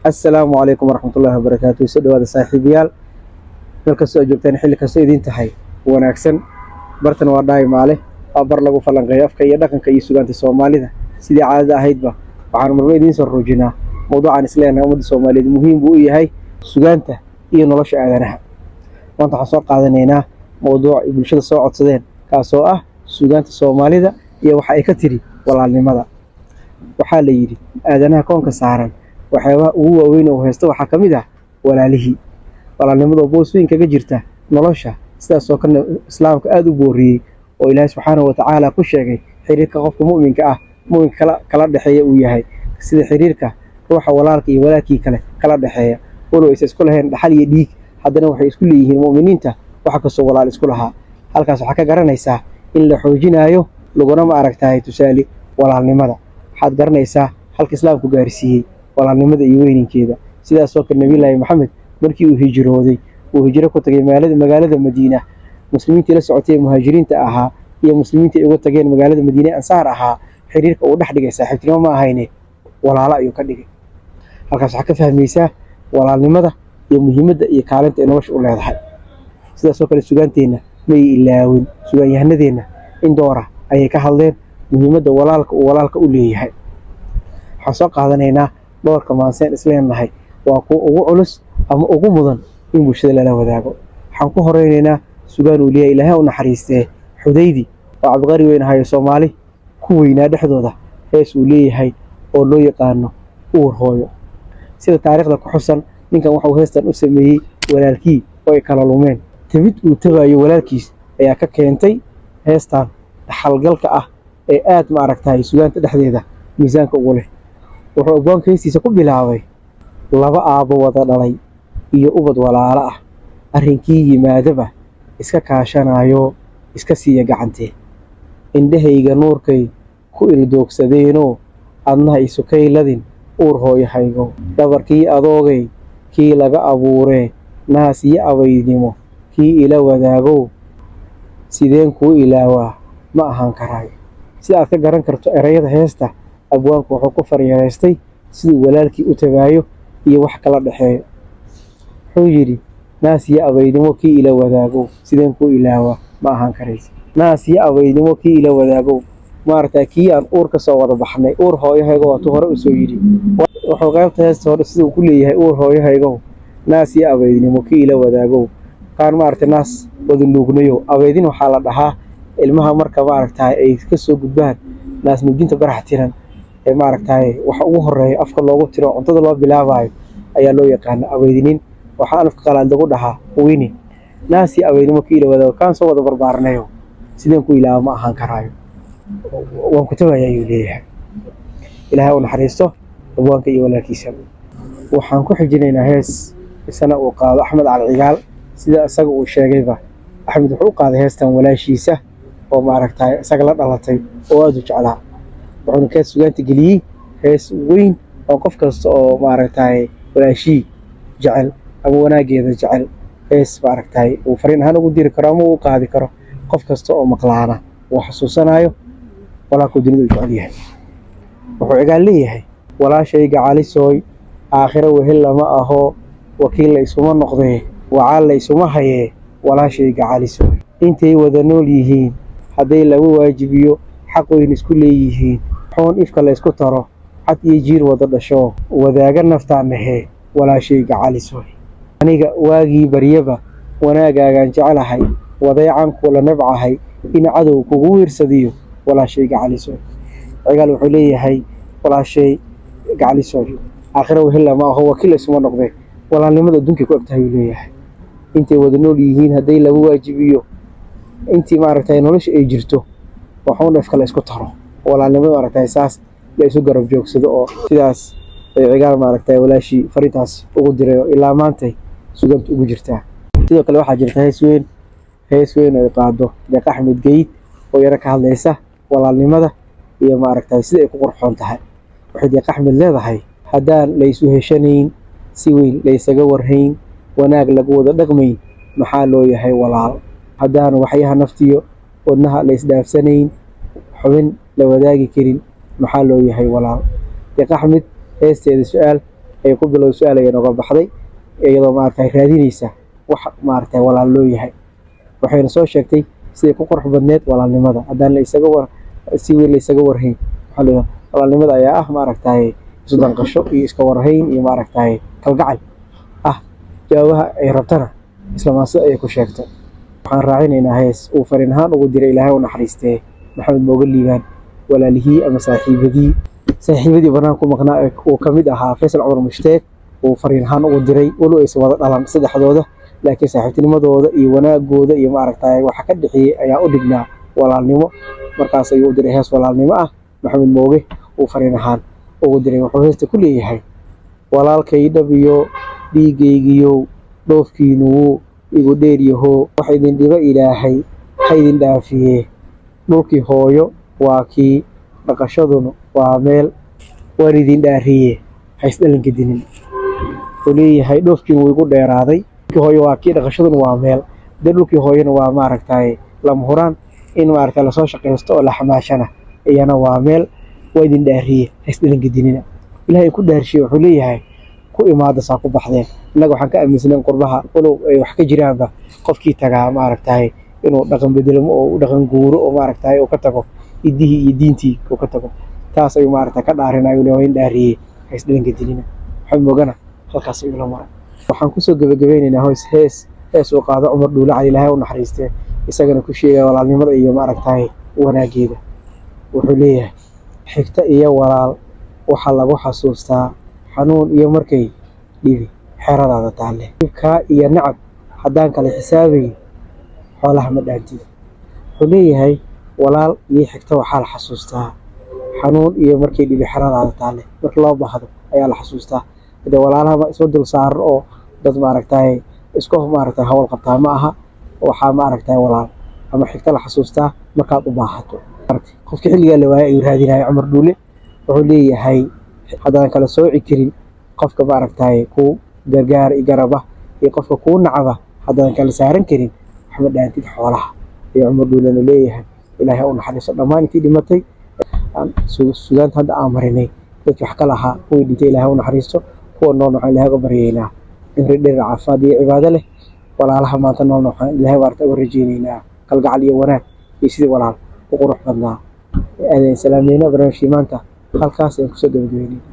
Assalaamu calaykum waraxmatullaahi wabarakaatu. Soo dhawaada saaxiibayaal, meel kastoo aad joogtaan, xilli kastoo idiin tahay wanaagsan. Bartan waa Dhaay Maale, waa bar lagu falanqeeyo afka iyo dhaqanka iyo sugaanta Soomaalida. Sidii caadada ahaydba, waxaan marba idiin soo ruujinaa mawduucaan isleenahay ummadda Soomaaliyeed muhiim buu u yahay sugaanta iyo nolosha aadanaha. Maanta waxaan soo qaadanaynaa mawduuc ay bulshada soo codsadeen, kaasoo ah sugaanta Soomaalida iyo waxa ay ka tiri walaalnimada. Waxaa la yidhi aadanaha koonka saaran waxyaabaha ugu waaweyn oo haysta waxaa ka mid ah walaalihii. Walaalnimadoo boos weyn kaga jirta nolosha, sidaasoo kalena Islaamka aada u booriyey oo Ilaahay subxaanahu watacaala ku sheegay xiriirka qofka mu'minka ah mu'minka kala dhexeeya uu yahay sida xiriirka ruuxa walaalka iyo walaalkii kale kala dhexeeya. Walow aysan isku lahayn dhaxal iyo dhiig, haddana waxay isku leeyihiin mu'miniinta waxa kastoo walaal isku lahaa. Halkaas waxaa ka garanaysaa in la xoojinayo laguna ma aragtahay tusaale walaalnimada. Waxaad garanaysaa halka Islaamku gaarsiiyey walaalnimada iyo weyninkeeda. Sidaasoo kale Nabiyullaahi Maxamed markii uu hijrooday, uu hijro ku tagay magaalada Madiina, muslimiintii la socotay ee muhaajiriinta ahaa iyo muslimiintii ay uga tageen magaalada Madiina ee ansaar ahaa, xiriirka uu dhex dhigay saaxiibtinimo ma ahayne, walaalo ayuu ka dhigay. Halkaas waxaa ka fahmaysaa walaalnimada iyo muhiimadda iyo kaalinta ay nolosha u leedahay. Sidaasoo kale sugaanteenna may ilaawin, sugaanyahanadeenna in doora ayay ka hadleen muhiimadda walaalka uu walaalka u leeyahay. Waxaan soo qaadanaynaa dhowrka maanseen isleenahay waa kuwa ugu culus ama ugu mudan in bulshada lala wadaago. Waxaan ku horeynaynaa sugaan uu leeyahay, Ilaahay u naxariistee, Xudaydi oo cabqari weyn ahayo Soomaali ku weynaa dhexdooda, hees uu leeyahay oo loo yaqaano Uur Hooyo. Sida taariikhda ku xusan, ninkan waxauu heestan u sameeyey walaalkii oo ay kala lumeen. Tabid uu tabayo walaalkiis ayaa ka keentay heestan dhaxalgalka ah ee aad ma aragtahay sugaanta dhexdeeda miisaanka ugu leh. Wuxuu abwaanka heestiisa ku bilaabay: laba aabbo wada dhalay iyo ubad walaalo ah, arrinkii yimaadaba iska kaashanayo, iska siiya gacantee. Indhahayga nuurkay ku ildoogsadeenoo, adnaha isukayladin uur hooyahaygo. Dhabarkii adoogay kii laga abuuree, naas iyo abaydnimo kii ila wadaagow, sideen kuu ilaawaa ma ahaan karaayo. Sida aad ka garan karto erayada heesta, abwaanku wuxuu ku faryareystay siduu walaalkii u tabaayo iyo wax kala dhexeeyo. Wuxuu yidhi: naas iyo abaydnimo kii ila wadaagow, sideen kuu ilaawaa ma ahaan karaysa. Naas iyo abaydnimo kii ila wadaagow, maaragtaa kii aan uur ka soo wada baxnay, uur hooyahaygo, waatuu hore usoo yidhi. Wuxuu qaybta heesta hore siduu ku leeyahay: uur hooyahaygow, naas iyo abaydnimo kii ila wadaagow, kaan maaragtay naas wada nuugnayo. Abaydin waxaa la dhahaa ilmaha marka maaragtaay ay kasoo gudbaan naas nuujinta barax tiran ee maaragtaay waxa ugu horeeya afka loogu tiro, cuntada loo bilaabayo ayaa loo yaqaana abaydinin. Waxaa afka qalaad lagu dhahaa wini. Naas iyo abaydnimo kii ila wadaago, kaan soo wada barbaarnayo, sideen ku ilaaba ma ahaan karaayo, waan ku tabaya, ayuu leeyahay. Ilaahay u naxariisto abwaanka iyo walaalkiisa. Waxaan ku xijinaynaa hees isana uu qaado Axmed Cali Cigaal. Sida isaga uu sheegayba, Axmed wuxuu u qaaday heestan walaashiisa oo maaragtay isaga la dhalatay oo aada u jeclaa. Wuxuuna ka sugaanta geliyey hees weyn oo qof kasta oo maaragtay walaashii jecel ama wanaageeda jecel hees maaragtay uu fariin ahaan ugu diri karo ama uu qaadi karo. Qof kasta oo maqlaana uu xasuusanayo walaalkuu dunida u jecel yahay. Wuxuu Cigaal leeyahay: walaashayga Calisooy, aakhiro wehel lama aho, wakiil la isuma noqdee, wacaal la isuma hayee. Walaashayga Calisooy, intay wada nool yihiin hadday laba waajibiyo xaq weyn isku leeyihiin, xoon ifka la isku taro, cad iyo jiir wada dhasho, wadaaga naftaanahee. Walaashayga Calisooy, aniga waagii baryaba wanaagaagaan jeclahay, wadeecan kula nabcahay in cadow kugu wiirsadiyo. Walaashayga Calisooy. Cigaal wuxuu leeyahay: walaashay Gacalisooy, aakhiro wehel lama aho, wakiil isuma noqdee, walaalnimada adduunkay ku egtahay, uu leeyahay. Intay wada nool yihiin hadday laba waajibiyo, intii maaragtay nolosha ay jirto, waxuun ifka la isku taro, walaalnimada maaragtay saas la isu garab joogsado. Oo sidaas ay Cigaal maaragtay walaashii fariintaas ugu diray oo ilaa maantay suganta ugu jirtaa. Sidoo kale waxaa jirta hees weyn, hees weyn oo ay qaado Deeq Axmed Geyd oo yaro ka hadlaysa walaalnimada iyo maaragtay sida ay ku qurxoon tahay. Waxay Deeq Axmed leedahay: haddaan la isu heshanayn, si weyn la isaga warhayn, wanaag lagu wada dhaqmayn, maxaa loo yahay walaal? Haddaan waxyaha naftiyo wadnaha la isdhaafsanayn, xubin la wadaagi karin, maxaa loo yahay walaal? Deeq Axmed heesteeda su-aal Ay ku bilow su-aal ayay nooga baxday, iyadoo maaragtay raadinaysa wax maaragtay walaal loo yahay. Waxayna soo sheegtay siday ku qurux badneed walaalnimada haddaan la isaga war si weyn la isaga warhayn. Waxaa la yidhaha walaalnimada ayaa ah maaragtay isu danqasho iyo iska warhayn iyo maaragtay kalgacal ah. Jawaabaha ay rabtana isla maase ayay ku sheegtay. Waxaan raacinaynaa hees uu fariin ahaan ugu diray, Ilaahay u naxariistee, Maxamed Mooge Liibaan walaalihii ama saaxiibadii banaanka ku maqnaa ee uu ka mid ahaa Faysal Cumar Mushtaaq, uu fariin ahaan ugu diray. Walow aysan wada dhalan saddexdooda, laakiin saaxiibtinimadooda iyo wanaagooda iyo maaragtay waxa ka dhexeeyey ayaa u dhignaa walaalnimo. Markaas ayuu u diray hees walaalnimo ah. Maxamed Mooge uu fariin ahaan ugu diray, wuxuu heesta ku leeyahay: "Walaalkay dhabiyo dhiigaygiyow, dhoofkiinu wuu igu dheeryaho, wax idin dhiba Ilaahay ha idin dhaafiye. Dhulkii hooyo waa kii, dhaqashaduna waa meel, waan idin dhaariye, ha isdhalanka dinin." Wuxuu leeyahay dhoofkiinu wuu igu dheeraaday, dhulkii hooyo waa kii, dhaqashaduna waa meel. Dee dhulkii hooyona waa maaragtay lama huraan in maaragtay lasoo shaqaysto oo la xamaashana iyana waa meel. Waa idin dhaariye, ha isdhalanka dinina. Ilaahay ku dhaarshiye, wuxuu leeyahay ku imaada saa ku baxdeen. Innaga waxaan ka aaminsanayn qurbaha, walow ay wax ka jiraanba, qofkii tagaa maaragtay inuu dhaqan bedelmo oo u dhaqan guuro oo maaragtay uu ka tago hiddihii iyo diintii uu ka tago. Taas ayuu maaragtay ka dhaarinaya, uu leeyahay waa in dhaariyey, ha isdhalanka dilina. Maxamed Moogana halkaas ayuu la maray. Waxaan kusoo gebagabeynaynaa hoos hees uu qaado Cumar Dhuule Cali, Ilaahay u naxariistee, isagana ku sheegaya walaalnimada iyo maaragtay wanaageeda. Wuxuu leeyahay: "Xigta iyo walaal waxaa lagu xasuustaa xanuun iyo markay dhibi xeradaada taalle. Dhibkaa iyo nacab haddaan kala xisaabayn, xoolaha ma dhaantid." Wuxuu leeyahay walaal iyo xigta waxaa la xasuustaa xanuun iyo markay dhibi xeradaada taalle, marka loo baahdo ayaa la xasuustaa. Hade walaalaha ma isma dul saaran oo dad maaragtay isku maaragtay hawl qabtaa ma aha. Waxaa maaragtay walaal ama xigta la xasuustaa markaad u baahato. Qofkii xilligaa la waayay ayuu raadinaya Cumar Dhuule. Wuxuu leeyahay haddaan kala sooci karin qofka maaragtay ku gargaar iyo garaba iyo qofka kuu nacaba, haddaan kala saaran karin, waxma dhaantid xoolaha, ayuu Cumar Dhuulena leeyahay. Ilaahay ha u naxariisto dhammaan intii dhimatay. Sugaanta hadda aan marinay dadkii wax ka lahaa, kuwii dhintay Ilaahay ha u naxariisto. Kuwa noolna waxaan Ilaahay uga baryaynaa cimri dheer, caafimaad iyo cibaado leh. Walaalaha maanta noolna waxaan Ilaahay waarta uga rajaynaynaa kalgacal iyo wanaag iyo sidii walaal u qurux badnaa. Aadaan salaamayna. Barnaamijkii maanta halkaas ayaan kusoo gabagabeynayna.